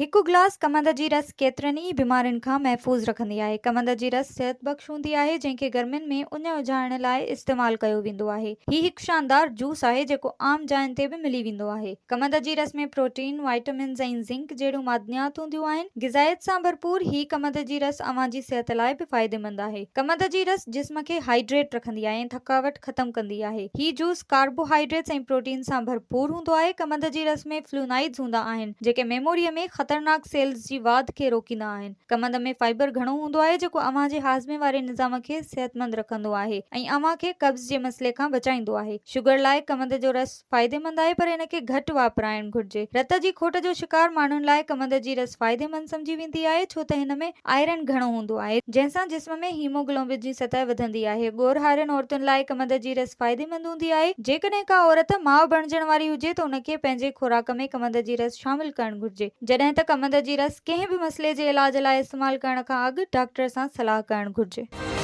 هڪ گلاس ڪمند جي رس ڪيترن ئي بيمارين کان محفوظ رکندي آهي. ڪمند جي رس صحت بخش هوندي آهي، جنهن کي گرمين ۾ اڃ اجهائڻ لاء استعمال ڪيو ويندو آهي. هي هڪ شاندار جوس آهي، جيڪو عام جاين تي به ملي ويندو آهي. ڪمند جي رس ۾ پروٽين، وائٽمنز ۽ زنڪ جهڙيون معدنيات هونديون آهن. غذائيت سان ڀرپور هي ڪمند جي رس اوهان جي صحت لاء به فائديمند آهي. ڪمند جي رس جسم کي هائيڊريٽ رکندي آهي ۽ ٿڪاوٽ ختم ڪندي آهي. هي جوس ڪاربوهائيڊريٽس ۽ پروٽين سان ڀرپور هوندو آهي. ڪمند جي رس ۾ فلونائيڊز هوندا آهن. جيڪي ميموريء ۾ خطرناڪ سيلز جي واڌ کي روڪيندا آهن. ڪمند ۾ فائبر گهڻو هوندو آهي جيڪو اوهان جي هاضمي واري نظام کي صحتمند رکندو آهي ۽ اوهان کي قبض جي مسئلي کان بچائيندو آهي. شگر لاء ڪمند جو رس فائديمند آهي پر ان کي گهٽ واپرائڻ گهرجي. رت جي کوٽ جو شڪار ماڻهن لاء ڪمند جي رس فائديمند سمجهي ويندي آهي ڇو ته هن ۾ آئرن گهڻو هوندو آهي جنهن سان جسم ۾ هيموگلوبن جي سطح وڌندي آهي. ڳورهارين عورتن لاء ڪمند جي رس فائديمند هوندي آهي. جيڪڏهن ڪا عورت ماء بڻجڻ واري هجي ته ان کي پنهنجي خوراڪ ۾ ڪمند جي رس شامل ڪرڻ گهرجي. جڏهن ته ڪمند جي رس ڪنهن به مسئلي جي علاج لاء استعمال ڪرڻ کان اڳ ڊاڪٽر سان صلاح ڪرڻ گهرجي.